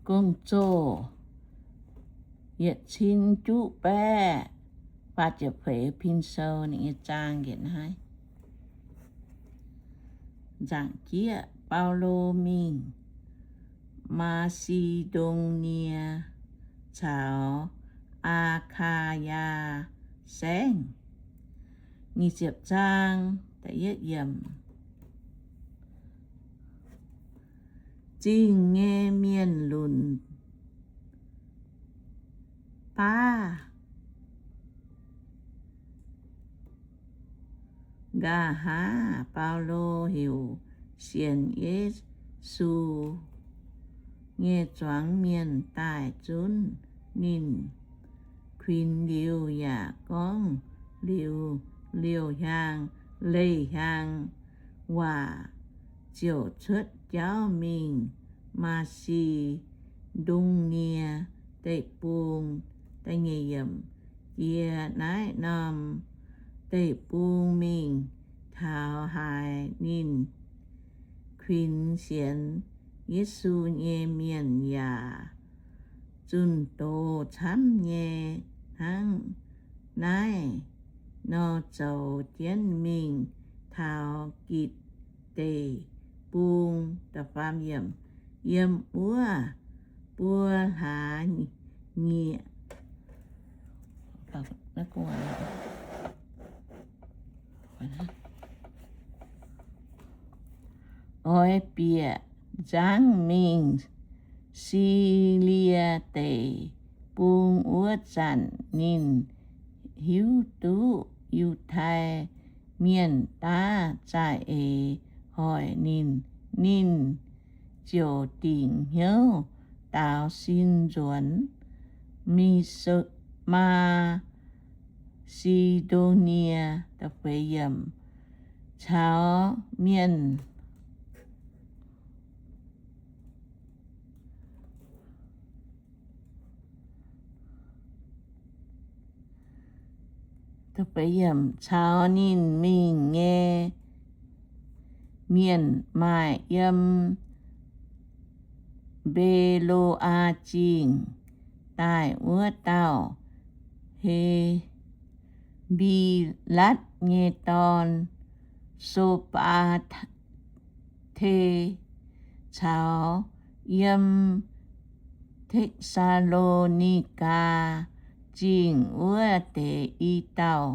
Gong-zoh yietc cin juqv baeqv faah ziepc feix pin sou ninh nyei zaang njiec naaiv. Nzaangc jieqv, Baulo mingh Maa^si^ndo^nie caux Aa^kaa^yaa Saengv. Nyic ziepc zaang, Zingh nyei mienh lunc baav. Nqa'haav Baulo heuc sienx Yesu nyei zuangx mienh daaih zunv ninh kuinx liuz yaac gorngv liuz liouh hiaang, leih hiaang waac, ziouc cuotv jauv mingh Maa^si^ndo^nie Deic-Bung. Jiex naaiv norm deic-bung mingh taux haaix, ninh kuinx sienx Yesu nyei mienh yaac zunh doz camv nyei. Hnangv naaiv nor zoux jienv mingh taux Gitc Deic-Bung. Yiem wuov buo hlaax nyieqc oix bieqc nzangv mingh Silie Deic-Bung wuov zanc, ninh hiuv duqv Yiutai Mienh daav za'eix hoic ninh. Ninh ziouc dingc hnyouv daaux sin nzuonx Mi, Maa^si^ndo^nie caux mienh caux ninh mingh nyei mienh maaih yiem Mbe^lo^aa Zingh daaih wuov dauh He^mbi^latv nyei dorn, So^mbaa te, caux yiem Te^saa^lo^ni^gaa Zingh wuov deix i dauh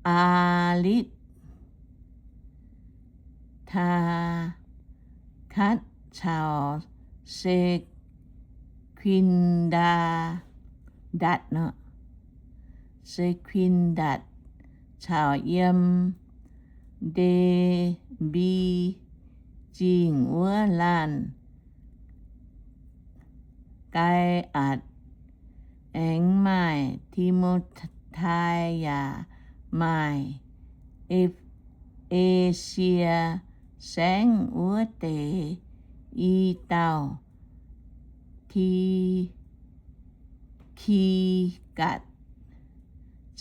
Aa^litv^taa^katv caux Se^kuin^ndaa^ndatc, Se^kuin^ndatc caux yiem Nde^mbi Zingh wuov laanh Gai^atc. Aengx maaih Ti^mo^tai yaac maaih E^fe^sie Saengv wuov deix i dauh Ti^ki^gatc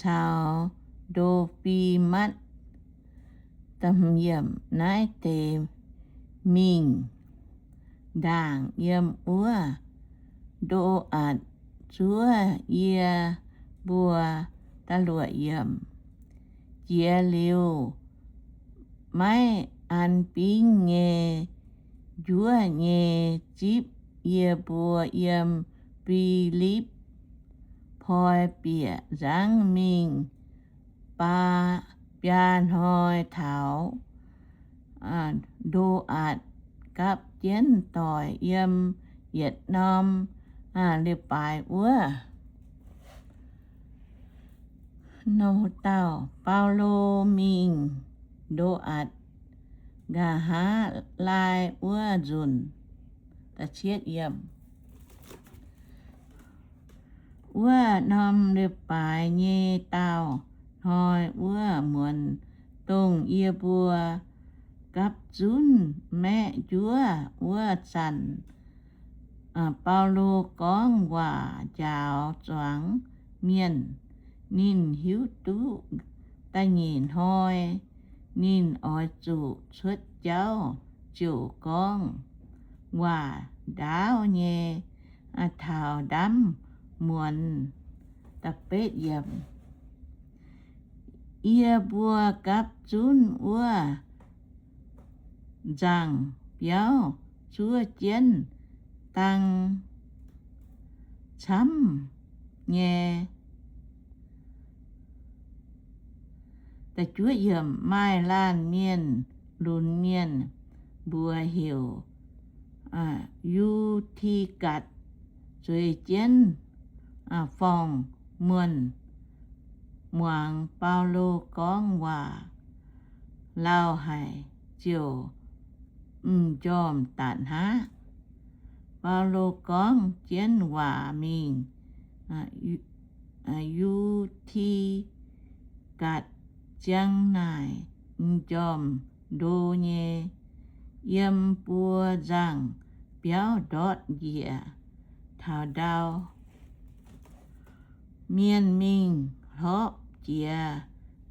caux Ndo^fi^matv. Naaiv deix mingh ndaangc yiem wuov Ndo^atc zuov yie mbuo. Jiex liuz, maiv an bingv nyei njuov nyei zipv yie mbuo yiem Fi^lipv Poi bieqc nzangv mingh baa, biaa hnoi taux Ndo^atc gapv jienv doic yiem yietc norm leiz-baaix wuov. Nor dauh Baulo mingh Ndo^atc nqa'haav laai wuov nzunc. Wuov norm leiz-baaix nyei daauh hnoi wuov muonz, dongh yie mbuo gapv zunv maeqv njuov wuov zanc, Baulo gorngv waac njaaux zuangx mienh. Ninh hiuv duqv da'nyeic hnoi ninh oix zuqc cuotv jauv ziouc gorngv waac. ndaauv nyei taux ndaamv muonz. Yie mbuo gapv zunv wuov nzaangc biauv zuov jienv dang camv nyei. Maaih laanh mienh lunx mienh mbuox heuc Yu^ti^gatc zueiz jienv forng-muonh muangx Baulo gorngv waac. Lauh haic ziouc m'njormh da'hnaqv. Baulo gorngv jienv waac mingh Yu^ti^gatc ziang naaic m'njormh ndo nyei. Yiem buo nzaangc biauv ndortv njiec taux ndau, mienh mingh hlorpv jiex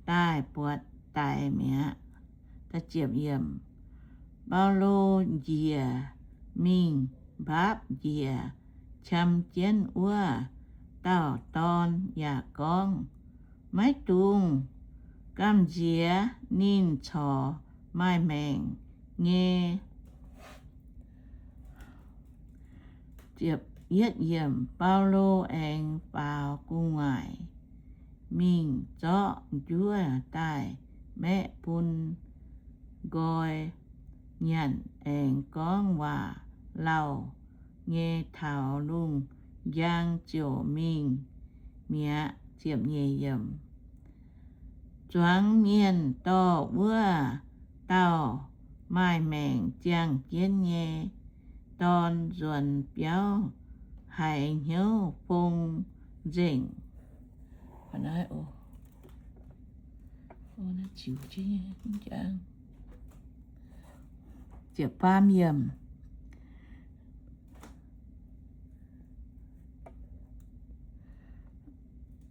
daaih buatc daic mi'aqv. Baulo njiec mingh mbaapv njiec qam jienv wuov dauh dorn yaac gorngv, Maiv dungx gamh nziex ninh corc maaih maengc nyei. Baulo aengx faaux gu'nguaaic mingh zorqv njuov daaih maeqv bun nqoi nyanc, aengx gorngv waac lauh nyei taux lungh njang ziouc mingh mi'aqv. Zuangx mienh dorh wuov dauh maaih maengc ziangh jienv nyei dorn nzuonx biauv haiz hnyouv fong nzengc.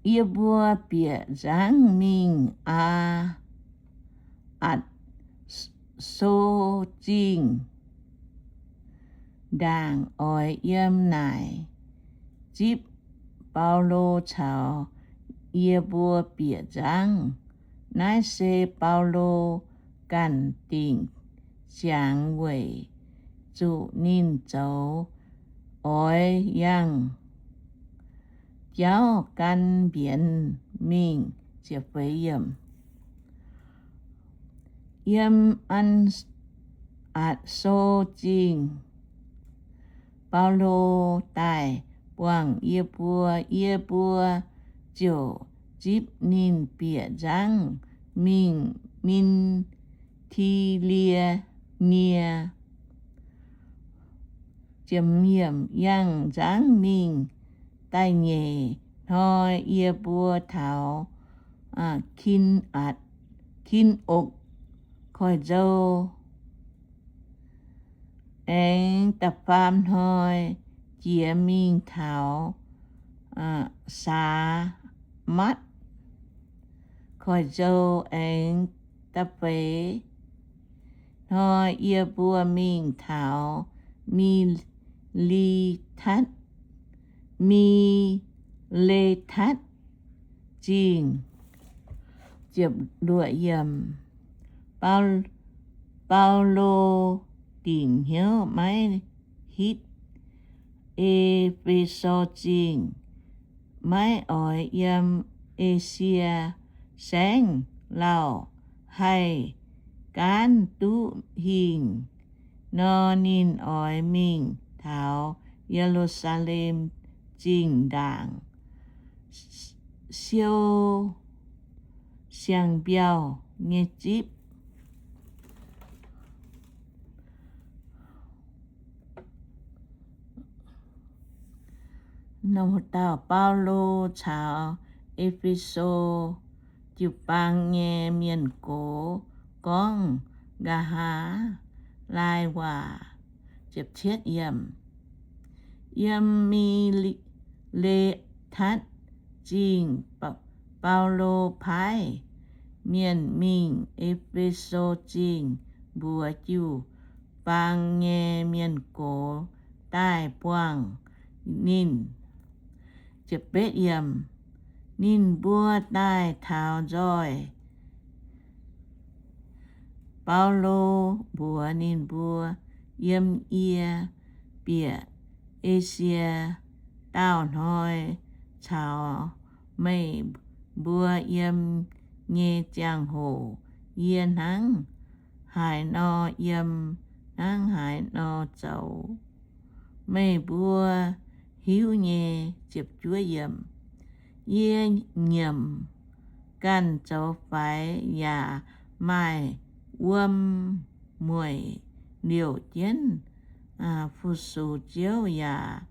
Yie mbuo bieqc nzangv mingh Aa^atc^so Zingh ndaangc oix yiem naaic zipv Baulo caux yie mbuo bieqc nzangv. Naaiv se Baulo ganh dingc ziangx weic zuqc ninh zoux oix yangh jauv gan mbienx mingh. Yiem Aa^atc^so Zingh, Baulo daaih buangh yie mbuo. Yie mbuo ziouc zipv ninh bieqc nzangv mingh Min^ti^li^nie. Yangh nzangv mingh da'nyeic hnoi yie mbuo taux Kin^atc, Kin^okc Koiv-Nzou, aengx da'faam hnoi jiex mingh taux Saamatv Koiv-Nzou, aengx da'feix hnoi yie mbuo mingh taux Mi^le^tatv, Mi^le^tatv Zingh. Baulo dingc hnyouv maiv hitv E^fe^so Zingh, maiv oix yiem Esie Saengv lauh haih gaanv duqv hingh nor, ninh oix mingh taux Ye^lu^saa^lem Zingh ndaangc siou siang-mbiauh nyei zipv. Dauh Baulo caux E^fe^so jiu-baang nyei mienh gox gorngv nqa'haav laai waac. Yiem Mi^le^tatv Zingh, Baulo paaiv mienh mingh E^fe^so Zingh mbuox jiu-baang nyei mienh gox daaih buangh ninh. Ninh mbuo daaih taux nzoih, Baulo mbuox ninh mbuo, Yiem yie bieqc Esie Dauh hnoi caux meih mbuo yiem nyei ziangh hoc, yie hnangv haaix nor yiem, hnangv haaix nor zoux, meih mbuo hiuv nyei. Yie nyiemc ganh zoux faix yaac maaih wuom mueic liouc jienv, fu-sux Ziouv yaac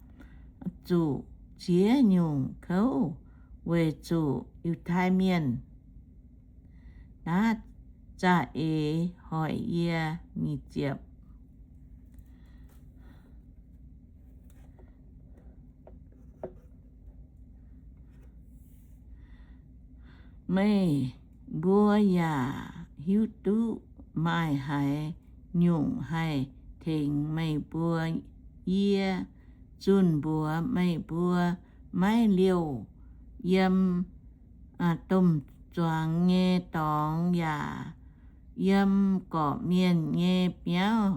zuqc ziex nyungc kouv weic zuqc Yiutai Mienh. Naaiv za'eix hoic yie. Meih mbuo yaac hiuv duqv maaih haaix nyungc haih tengx meih mbuo. Yie zunh mbuox meih mbuo, maiv liouh yiem domh zuangx nyei dorngx yaac yiem gorqv-mienh nyei biauv,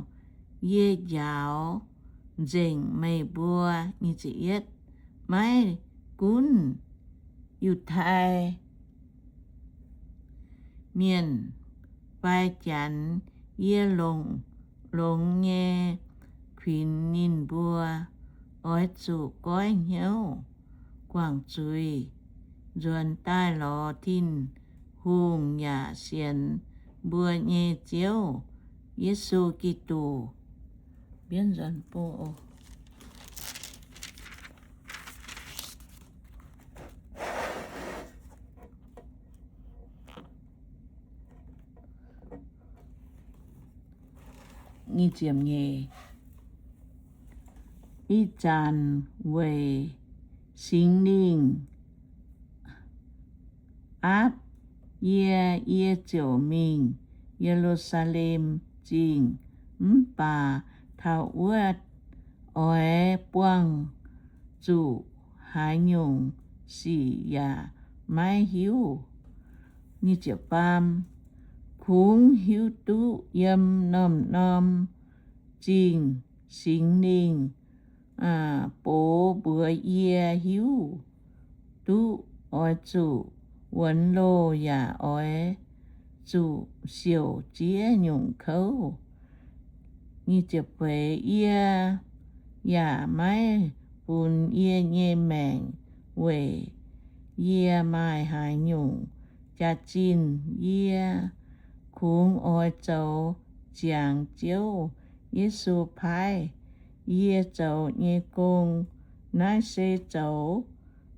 yie njaaux nzengc meih mbuo. Maiv gunv Yiutai Mienh fai Janx, yie longx-longx nyei kuinx ninh mbuo oix zuqc goiv hnyouv guangc zuiz, nzuonx daaih lorz Tin-Hungh yaac sienx mbuo nyei Ziouv, Yesu Giduc. Ih zanc weic Singx Lingh aapv yie, yie ziouc mingh Ye^lu^saa^lem Zingh. Mv baac taux wuov oix buangh zuqc haaix nyungc sic yaac maiv hiuv. Kungx hiuv duqv yiem norm-norm zingh Singx Lingh box mbuox yie hiuv duqv oix zuqc wuonx loh yaac oix zuqc siouc ziex nyungc kouv. Yie yaac maiv funx yie nyei maengc weic yie maaih haaix nyungc jaax-zinh. Yie kungx oix zoux ziangx Ziouv Yesu paaiv yie zoux nyei gong. Naaiv se zoux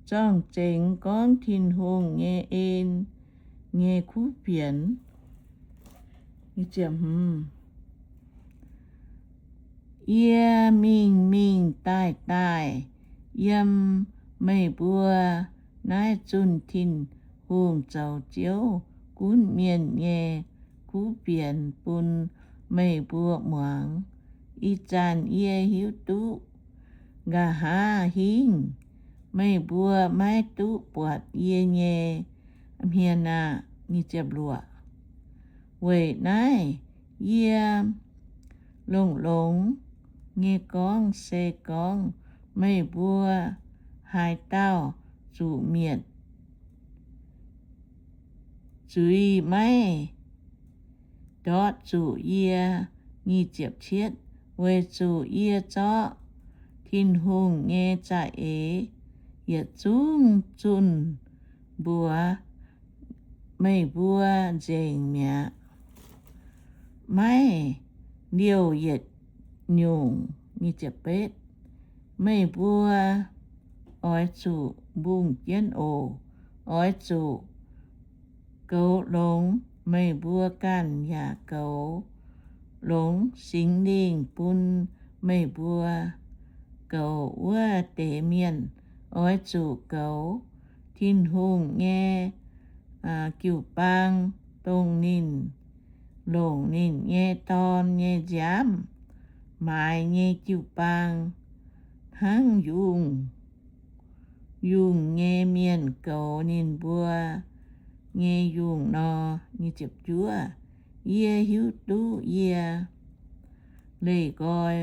zorng-zengx gorngv Tin-Hungh nyei en nyei kuv fienx. Yie mingh mingh daaih daaih yiem meih mbuo naaiv zunh Tin-Hungh zoux Ziouv gunv mienh nyei kuv fienx bun meih mbuo muangx. Ih zanc yie hiuv duqv nqa'haav hingv meih mbuo maiv duqv buatc yie nyei hmien aqv. Weic naaiv yie longx-longx nyei gorngv se gorngv meih mbuo haaix dauh zuqc mietc zuiz maiv ndortv zuqc yie. Nyic ziepc cietv, weic zuqc yie zorqv Tin-Hungh nyei za'eix yietc zungv zunh mbuox meih mbuo nzengc mi'aqv. Maiv liouh yietc nyungc. Meih mbuo oix zuqc mbungh jienv oc. Oix zuqc goux longx, meih mbuo ganh yaac goux longx Singx Lingh bun meih mbuo goux wuov deix mienh. Oix zuqc goux Tin-Hungh nyei jiu-baang, dongh ninh longc ninh nyei Dorn nyei nziaamv maaiz nyei jiu-baang. hnangv yungh, yungh nyei mienh goux ninh mbuo nyei yungh nor. Yie hiuv duqv yie leih nqoi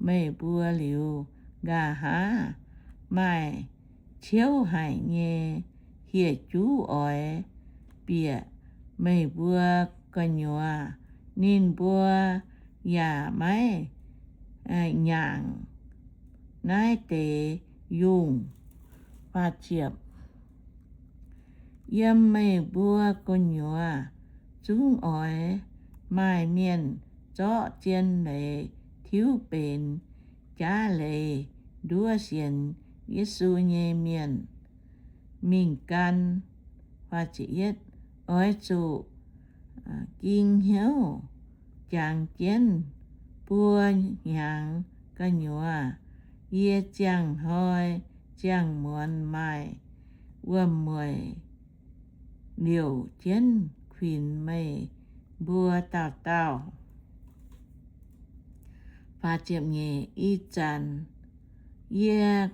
meih mbuo liuz, nqa'haav maaih ciouv haic nyei hieh-juv oix bieqc meih mbuo gu'nyuoz. Ninh mbuo yaac maiv nyaangc naaiv deix yungh. Yiem meih mbuo gu'nyuoz zungv oix maaih mienh zorqv zien leiz tiuv benx jaav leiz nduov sienx Yesu nyei mienh mingh gan. Oix zuqc ging hnyouv jangx jienv buo hnyangx gu'nyuoz. Yie ziangh hnoi ziangh muonz maaih wuom-mueic liouc jienv kuinx meih mbuo dauh dauh. Ih zanc yie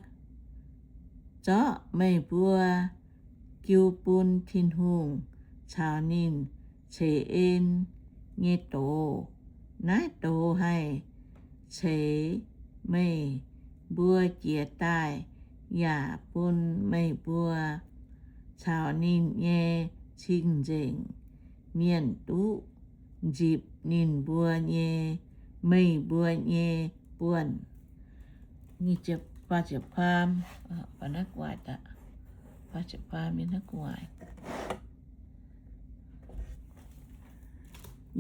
zorqv meih mbuo jiu bun Tin-Hungh caux ninh ceix en nyei doz. Naaiv doz haih ceix meih mbuo jiez daaih, yaac bun meih mbuo caux ninh nyei cing-nzengc mienh duqv nzipc ninh mbuo nyei, meih mbuo nyei buonc.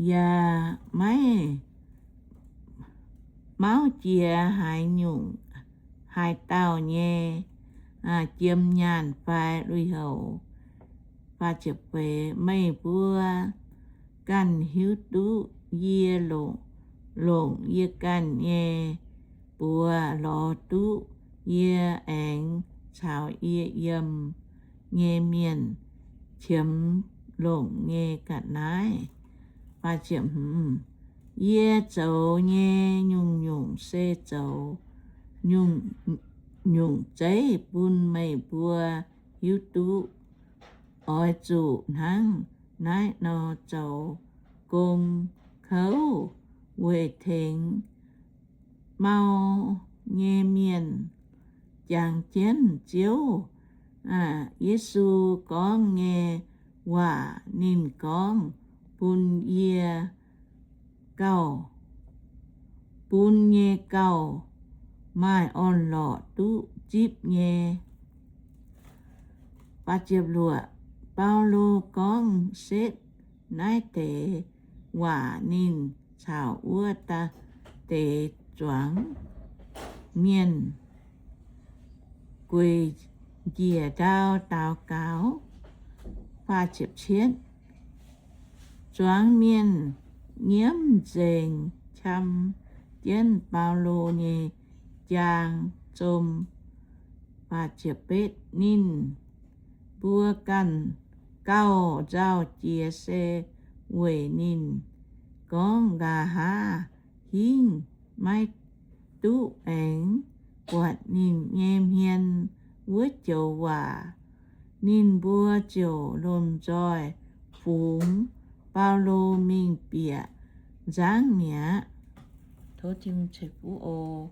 Yaac maiv mauv jiex haaix nyungc, haaix dauh nyei jiem nyaanh fai lui-houx. Meih mbuo ganh hiuv duqv yie longc yie ganh nyei buoz lorz duqv yie aengx caux yie yiem nyei mienh qiemx longc nyei ga'naaiv. Yie zoux nyei nyungc-nyungc se zoux nyungc-nyungc zeiv bun meih mbuo hiuv duqv oix zuqc hnangv naaiv nor zoux. Gong kouv weic tengx mau nyei mienh jangx jienv Ziouv Yesu gorngv nyei waac ninh gorngv bun yie gauh, bun nyei gauh maaih orn-lorqc duqv zipv nyei. Baulo gorngv setv naaiv deix waac ninh caux wuov deix zuangx mienh gueic njiec ndau daux gaux. Zuangx mienh nyiemv nzengc qam jienv Baulo nyei jaang zom. Ninh mbuo ganh gauh nzauh jiex se weic ninh gorngv nqa'haav hingv maiv duqv aengx buatc ninh nyei hmien wuov joux waac. Ninh mbuo ziouc lomh nzoih fungx Baulo mingh bieqc nzangv mi'aqv. Tov Tin-Hungh ceix fuqv oc.